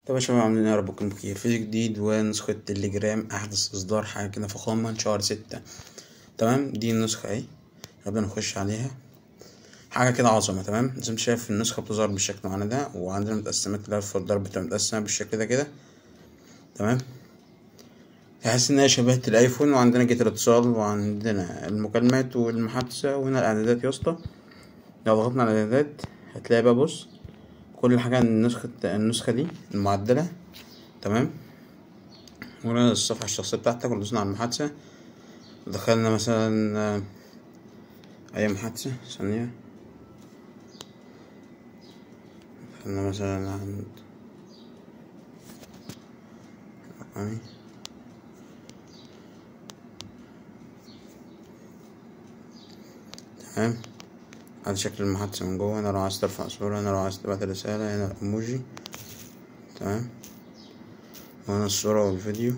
طب يا شباب، عاملين ايه؟ يا رب تكونوا بخير. فيديو جديد ونسخة تليجرام أحدث إصدار، حاجة كده فخامة شهر 6. تمام، دي النسخة اهي، نبدأ نخش عليها. حاجة كده عظمة. تمام، زي ما انت شايف النسخة بتظهر بالشكل معانا ده، وعندنا متقسمة كده، الفولدر بتبقى متقسمة بالشكل ده كده. تمام، تحس إن هي شبيهة الأيفون. وعندنا جهة الاتصال، وعندنا المكالمات والمحادثة، وهنا الإعدادات يا اسطى. لو ضغطنا على الإعدادات هتلاقي بقى، بص، كل حاجة النسخة دي المعدلة. تمام، وهنا الصفحة الشخصية بتاعتك، ودوسنا على المحادثة، دخلنا مثلا أي محادثة ثانية، دخلنا مثلا عند رقمي. تمام، هذا شكل المحادثة من جوه. هنا لو عايز ترفع صورة، هنا لو عايز تبعت رسالة، هنا الإيموجي. تمام، وهنا الصورة والفيديو.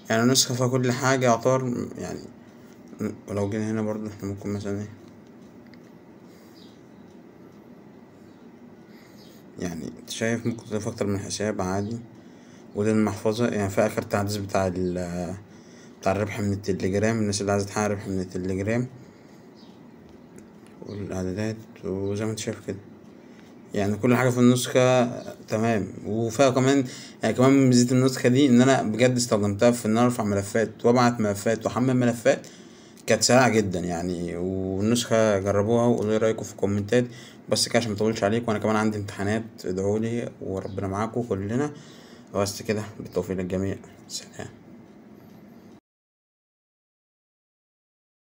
يعني نسخة فيها كل حاجة يعتبر يعني. ولو جينا هنا برضو احنا ممكن مثلا ايه، يعني انت شايف ممكن تضيف اكتر من حساب عادي. وده المحفظة، يعني في اخر تحديث بتاع الربح من التليجرام، الناس اللي عايزة تحقق ربح من التليجرام، والاعدادات، وزي ما انت شايف كده يعني كل حاجة في النسخة. تمام، وفيها كمان يعني كمان ميزة النسخة دي ان انا بجد استخدمتها في ان انا ارفع ملفات وابعت ملفات واحمل ملفات، كانت سريعة جدا يعني. والنسخة جربوها وقولوا لي رأيكم في الكومنتات. بس كده عشان مطولش عليكم، وانا كمان عندي امتحانات، ادعولي وربنا معاكم كلنا. بس كده، بالتوفيق للجميع، سلام.